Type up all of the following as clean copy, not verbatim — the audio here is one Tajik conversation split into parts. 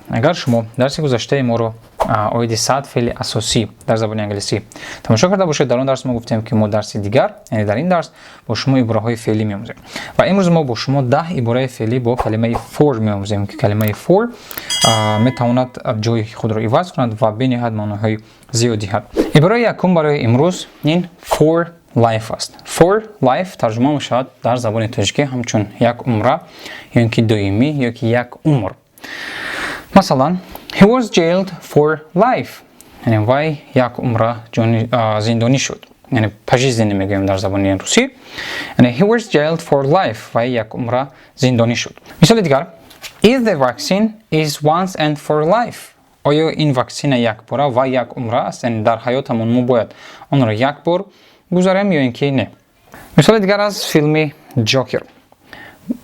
Агар шумо дарси гузаштаи моро оиди 100 феъли асосӣ дар забони англисӣ тамошо карда бошед, дар он дарс мо гуфтем, ки мо дарси дигар, яъне дар ин дарс бо шумо ибораҳои феълӣ меомӯзем ва имрӯз мо бо шумо 10 ибораи феълӣ бо калимаи for меомӯзем, ки калимаи for метавонад ҷои худро иваз кунад ва бениҳоят маъноҳои зиёд диҳад. Ибораи якум барои имрӯз ин for life аст. For life тарҷума мешавад дар забони тоҷикӣ ҳамчун як умра ё ки доимӣ, ё ки як умр. Масалан, he was jailed for life, яъне вай як умра зиндонӣ шуд, яъне пожизненно мегӯем дар забони русӣ, яъне he was jailed for life, вай як умра зиндонӣ шуд. Мисоли дигар: is the vaccine is once and for life? Оё ин ваксина якбора ва як умра аст, яъне дар ҳаётамон мо бояд онро як бор гузарем ё ин ки не? Мисоли дигар аз филми Ҷокер: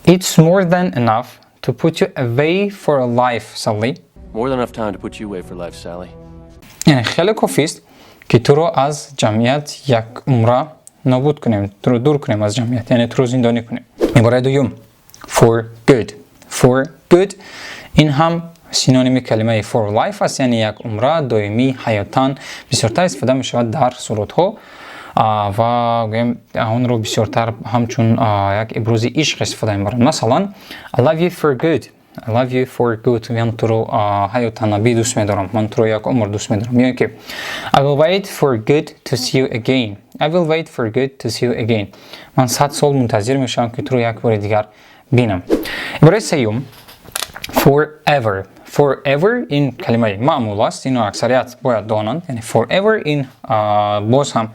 it's more than enough to put you away for a life, Sally. More than enough time to put you away for life, Sally. Яъне хеле кофист, ки туро аз ҷамъият як умра нобуд кунем, туро дур кунем аз ҷамъият, яъне туро зиндонӣ кунем. Ибораи дуюм for good. For good ин ҳам синоними калимаи for life аст, яъне як умра, доимӣ, ҳаётан. Бисёртар истифода мешавад дар сурудҳо ва гӯем, онро бисёртар ҳамчун як ибрози ишқ истифода мебаранд. Масалан, I love you for good, I love you for good, ман туро ҳаётанабӣ дӯст медорам, ман туро як умр дӯст медорам. Ё ки I will wait for good to see you again, I will wait for good to see you again, ман 100 сол мунтазир мешавам, ки туро як бори дигар бинам. Ибораи сеюм forever. Forever ин калимаи маъмул аст, ино аксарият бояд донанд, яъне forever ин боз ҳам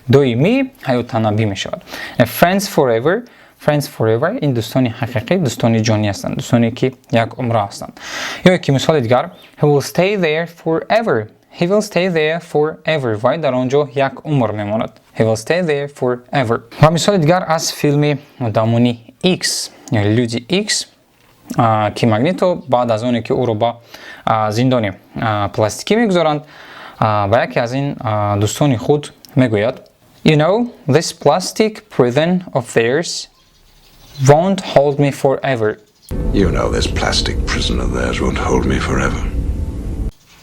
доимӣ, ҳаёттанабӣ мешавад. Friends forever. Friends forever ин дӯстони ҳақиқӣ, дӯстони ҷонӣ ҳастанд, дӯстоне ки як умра ҳастанд. Ё ки мисоли дигар: he will stay there forever, he will stay there forever, вай дар он ҷо як умр мемонад. He will stay there forever. Ва мисоли дигар аз филми Одамони X, Люди X, ки Магнито баъд аз оне ки ӯро ба зиндони пластикӣ мегузоранд, ба яке аз ин дӯстони худ мегӯяд: "You know, this plastic prison of theirs won't hold me forever." You know, this plastic prison of theirs won't hold me forever.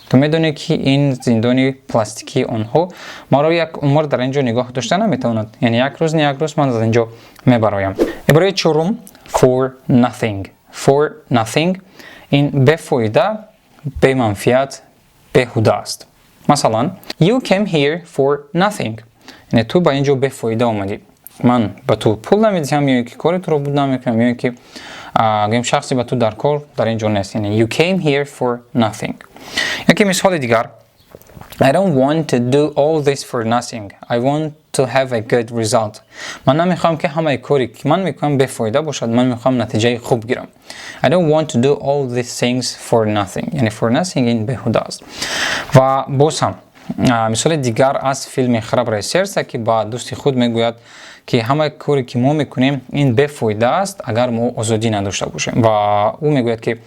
Ту медонӣ, ки ин зиндони пластикии онҳо маро як умр дар ин ҷо нигоҳ дошта наметавонад, яъне як рӯз не, як рӯз ман аз ин ҷо мебароям. Ибораи чорум for nothing. For nothing ин бефоида, беманфиат, беҳуда аст. Масалан, you came here for nothing, яъне ту ба ин ҷо бефоида омадӣ, ман ба ту пул намедиҳам ё ки кори туро буд намекунам, ё ки гӯем, шахсе ба ту дар кор дар ин ҷо нест, яъне you came here for nothing. Яке мисоли дигар: I don't want to do all this for nothing. I want to have a good result. Ман намехоҳам, ки ҳамаи коре ки ман мекунам, бефоида бошад. Ман мехоҳам натиҷаи хуб гирам. I don't want to do all these things for nothing. Яъне for nothing ин беҳуда аст. Ва боз ҳам мисоли дигар аз филми Храброе сердце, ки ба дӯсти худ мегӯяд, ки ҳамаи коре ки мо мекунем, ин бефоида аст, агар мо озодӣ надошта бошем. Ва ӯ мегӯяд, ки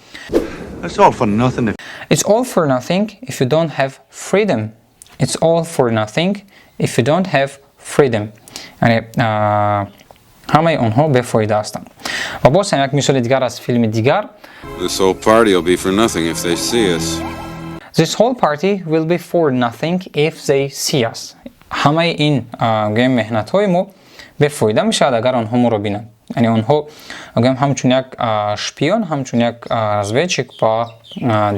It's all for nothing if It's all for nothing if you don't have freedom. It's all for nothing if you don't have freedom. Яъне ҳамаи онҳо бефоида ҳастанд. Ва боз ҳам як мисоли дигар аз филми дигар. This whole party will be for nothing if they see us. This whole party will be for nothing if they see us. Ҳамаи ин гӯем, меҳнатҳои мо бефоида мешавад, агар онҳо моро бинанд. Яъне онҳо, гӯем, ҳамчун як шпион, ҳамчун як разведчик ба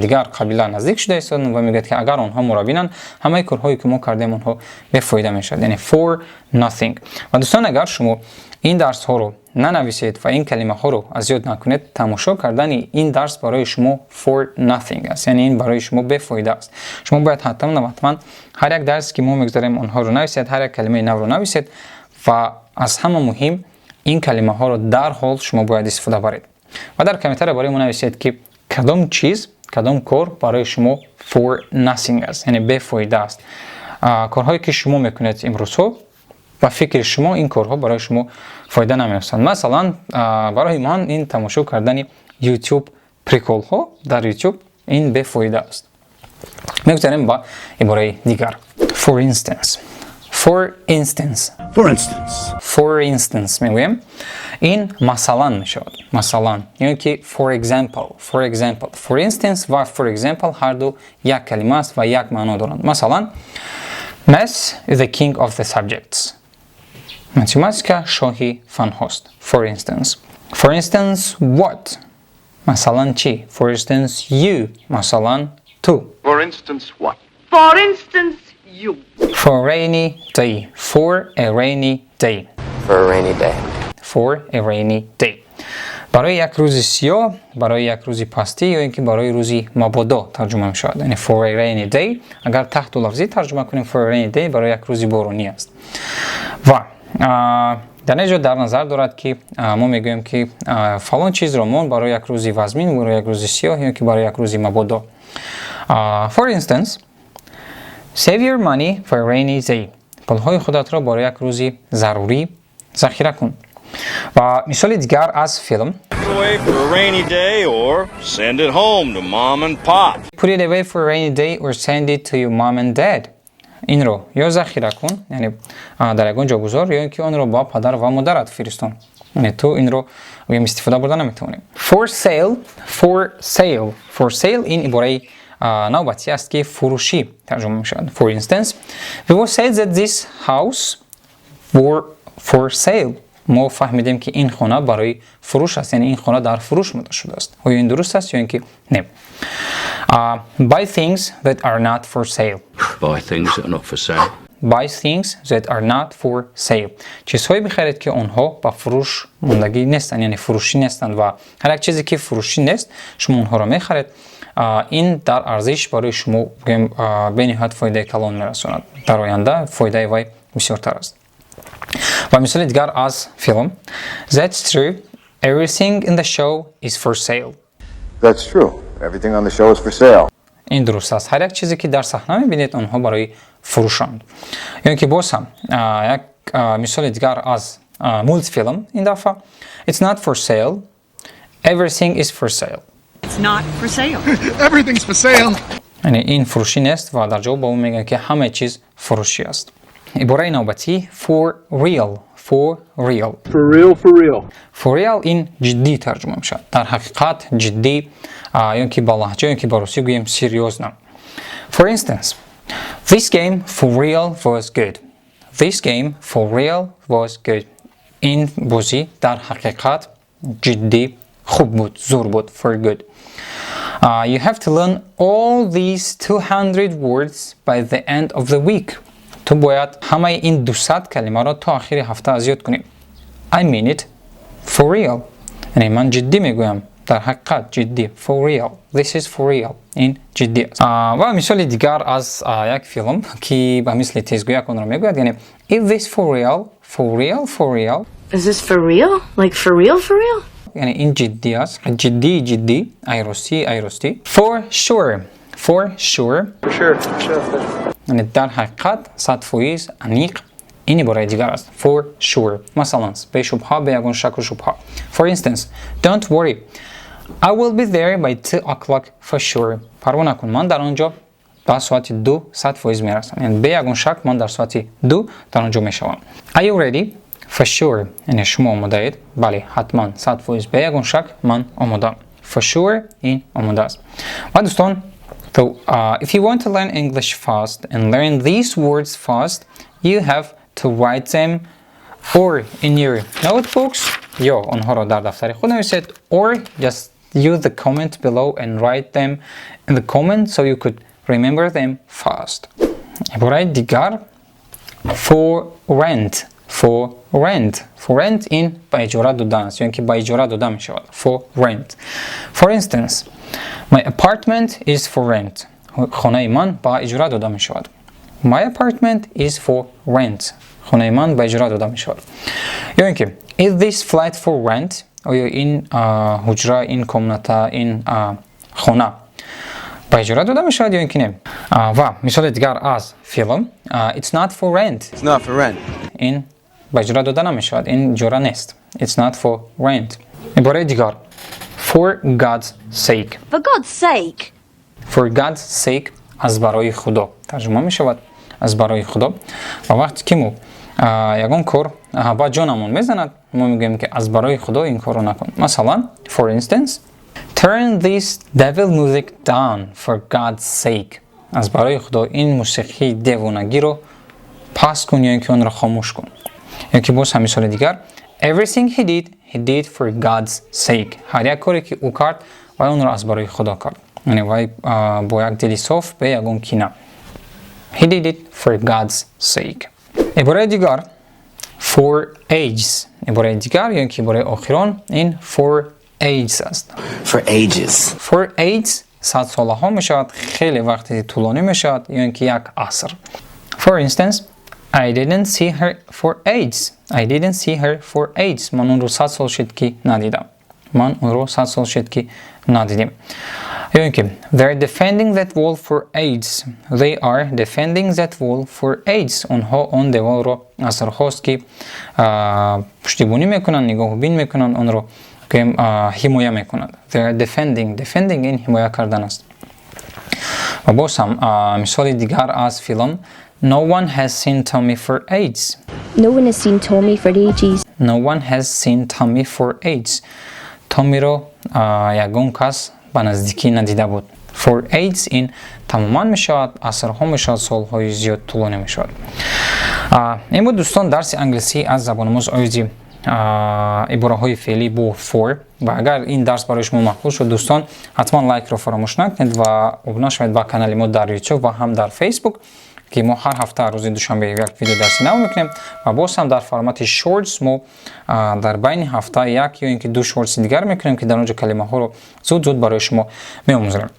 дигар қабила наздик шуда истоданд ва мегӯяд, ки агар онҳо моро бинанд, ҳамаи корҳое ки мо кардем, онҳо бефоида мешавад, яъне for nothing. Ва дӯстон, агар шумо ин дарсҳоро нанависед ва ин калимаҳоро аз ёд накунед, тамошо кардани ин дарс барои шумо for nothing аст, яъне ин барои шумо бефоида аст. Шумо бояд ҳатман ва ҳатман ҳар як дарсе ки мо мегузарем, онҳоро нависед, ҳар як калимаи навро нависед ва аз ҳама муҳим, ин калимаҳоро дарҳол шумо бояд истифода баред. Ва дар комментария барои мо нависед, ки кадом чиз, кадом кор барои шумо for nothing аст, яъне бефоида аст. Корҳое ки шумо мекунед имрӯзҳо, ба фикри шумо ин корҳо барои шумо фоида намерасанд. Масалан, барои ман ин тамошо кардани YouTube, приколҳо дар YouTube ин бефоида аст. Мегузарем ба ибораи дигар for instance. For instance. For instance. For instance мегӯем, ин масалан мешавад, масалан, ё ки for example. For example. For instance ва for example ҳарду як калима аст ва як маъно доранд. Масалан, maths is the king of the subjects. Математика шоҳи фанҳост. For instance. For instance what? Масалан чӣ? For instance you. Масалан ту. For instance, what? For instance, you. For a rainy day. For a rainy day. For a rainy day. For a rainy day. Барои як рӯзи сиёҳ, барои як рӯзи пастӣ ё ин ки барои рӯзи мабодо тарҷума мешавад. Яъне for a rainy day, агар таҳту лафзӣ тарҷума кунем, for a rainy day барои як рӯзи боронӣ аст. Ва дар ин ҷо дар назар дорад, ки мо мегӯем, ки фалон чизро мо барои як рӯзи вазмин, барои як рӯзи сиёҳ ё ки барои як рӯзи мабодо. For instance, save your money for a rainy day. Пулҳои худатро барои як рӯзи зарурӣ захира кун. Ва мисоли дигар аз филм. Away for a rainy day or send it home to mom and pop. Put it away for a rainy day or send it to your mom and dad. Инро ё захира кун, яъне дар ягон ҷо гузор, ё ин ки онро ба падар ва модарат фиристон. Яъне ту инро гӯем истифода бурда наметавонӣ. For sale, for sale. For sale ин ибораи навбатӣ аст, ки фурӯшӣ тарҷума мешавад. For instance, we was said that this house were for sale. Мо фаҳмидем, ки ин хона барои фурӯш аст, яъне ин хона дар фурӯш монда шудааст. Оё ин дуруст аст ё ин ки не? Buy things that are not for sale. Buy things that are not for sale. Buy things that are not for sale. Чизҳое бихаред, ки онҳо ба фурӯш мондагӣ нестанд, яъне фурӯшӣ нестанд, ва ҳар як чизе, ки фурӯшӣ нест, шумо онҳоро мехаред, ин дар арзиш барои шумо гӯем бениҳоят фоидаи калон мерасонад. Дар оянда фоидаи вай бисёртар аст. Ва мисоли дигар аз филм. That's true. Everything in the show is for sale. That's true. Everything on the show is for sale. Ин дуруст аст. Ҳар як чизе, ки дар саҳна мебинед, онҳо барои фурӯшанд. Ё ин ки боз ҳам як мисоли дигар аз мултфилм ин дафъа. It's not for sale. Everything is for sale. It's not for sale. Everything's for sale. Яъне ин фурӯшӣ нест ва дар ҷавоб ба ӯ мегӯянд, ки ҳама чиз фурӯшӣ аст. Ибораи навбатӣ for real. For real. For real, for real. For real ин ҷиддӣ тарҷума мешавад. Дар ҳақиқат, ҷиддӣ, ё ки ба лаҳҷа ё ки ба русӣ гӯем серьёзно. For instance, this game for real was good. This game for real was good. Ин бозӣ дар ҳақиқат ҷиддӣ хуб буд, зур буд, for good. You have to learn all these 200 words by the end of the week. Ту бояд ҳамаи ин 200 калимаро то охири ҳафта аз ёд кунӣ. I mean it for real. Яъне ман ҷиддӣ мегӯям, дар ҳақиқат ҷиддӣ. For real. This is for real. Ин ҷиддӣ аст. Ва мисоли дигар аз як филм, ки ба мисли тезгӯяк онро мегӯяд, яъне is this for real? For real, for real. Is this for real? Like for real, for real? Яъне ин ҷиддӣ аст, ҷиддӣ, ҷиддӣ, ай ростӣ, ай ростӣ. For sure. For sure. For sure. Sure. Яъне дар ҳақиқат, 100%, аниқ. Ин ибораи дигар аст. For sure. Масалан, бешубҳа, бе ягон шаку шубҳа. For instance, don't worry. I will be there by 2 o'clock for sure. Парво накун, ман дар он ҷо ба соати 2 100% мерасам. Яъне бе ягон шак ман дар соати 2 дар он ҷо мешавам. Are you ready? For sure. Яъне шумо омодаед? Бале, ҳатман, 100%, бе ягон шак ман омодаам. For sure ин омода аст. Ва дӯстон, so if you want to learn English fast and learn these words fast, you have to write them or in your notebooks, ё онҳоро дар дафтари худ нависед, or just use the comment below and write them in the comment so you could remember them fast. Ибораи дигар for rent. For rent. For rent ин ба иҷора додан аст ё ин ки ба иҷора дода мешавад. For rent. For instance, my apartment is for rent. Хонаи ман ба иҷора дода мешавад. My apartment is for rent. Хонаи ман ба иҷора дода мешавад. Ё ин ки is this flat for rent? Оё ин ҳуҷра, ин комната, ин хона ба иҷора дода мешавад ё ин ки не? Ва мисоли дигар аз филм. It's not for rent. It's not for rent. Ин ба иҷора дода намешавад, ин иҷора нест. It's not for rent. Ибораи дигар for God's sake. For God's sake. For God's sake аз барои Худо тарҷума мешавад. Аз барои Худо. Ва вақте ки мо ягон кор ба ҷонамон мезанад, мо мегӯем, ки аз барои Худо ин корро накун. Масалан, for instance: "Turn this devil music down, for God's sake." Аз барои Худо ин мусиқии девонагиро паст кун ё ин ки онро хомӯш кун. Ё ки боз ҳам мисоли дигар: "Everything he did, he did for God's sake." Ҳар як коре, ки ӯ кард, вай онро аз барои Худо кард, яъне вай бо як дили соф, бе ягон кина. He did it for God's sake. Ибораи дигар for ages. Ибораи дигар ё ки ибораи охирон ин for ages аст. For ages. For ages садсолаҳо мешавад, хеле вақти тӯлонӣ мешавад ё ин ки як аср. For instance: "I didn't see her for ages." I didn't see her for ages. Ман онро 100 сол шуд, ки надидам. Ман онро 100 сол шуд, ки надидем. Ё ин ки "They're defending that wall for ages." They are defending that wall for ages. Онҳо он деволро асрҳост, ки пуштибонӣ мекунанд, нигоҳубин мекунанд, онро ҳимоя мекунанд. They are defending. Defending ин ҳимоя кардан аст. Ва боз ҳам мисоли дигар аз филм: "No one has seen Tommy for ages." No one has seen Tommy for ages. No one has seen Tommy for ages. Томмиро ягон кас ба наздикӣ надида буд. For ages ин тамоман мешавад, асрҳо мешавад, солҳои зиёд, тӯлонӣ мешавад. Ин буд, дӯстон, дарси англисӣ аз забономӯз оиди ибораҳои феълӣ бо for. Ва агар ин дарс барои шумо маъқул шуд, дӯстон, ҳатман лайкро фаромӯш накунед ва обуна шавед ба канали мо дар YouTube ва ҳам дар Facebook, ки мо ҳар ҳафта рӯзи душанбе як видео дарси нав мекунем. Ва боз ҳам дар формати shorts мо дар байни ҳафта як ё ин ки ду shorts дигар мекунем, ки дар он ҷо калимаҳоро зуд зуд барои шумо меомӯзонем.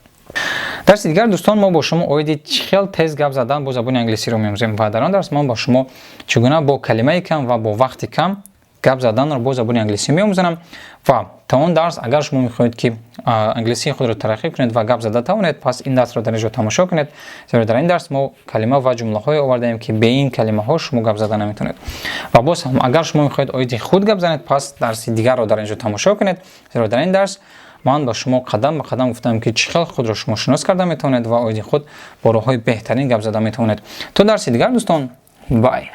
Дарси дигар, дӯстон, мо бо шумо оиди чӣ хел тез гап задан бо забони англисиро меомӯзем ва дар он дарс ман ба шумо чӣ гуна бо калимаи кам ва бо вақти кам гап заданро бо забони англисӣ меомӯзонам. Ва то он дарс, агар шумо мехоҳед, ки англисии худро тараққӣ кунед ва гап зада тавонед, пас ин дарсро дар ин ҷо тамошо кунед, зеро дар ин дарс мо калима ва ҷумлаҳое овардаем, ки бе ин калимаҳо шумо гап зада наметавонед. Ва боз ҳам, агар шумо мехоҳед оиди худ гап занед, пас дарси дигарро дар ин ҷо тамошо кунед, зеро дар ин дарс ман ба шумо қадам ба қадам гуфтам, ки чӣ хел худро шумо шинос карда метавонед ва оиди худ бо роҳҳои беҳтарин гап зада метавонед. То дарси дигар, дӯстон, bye.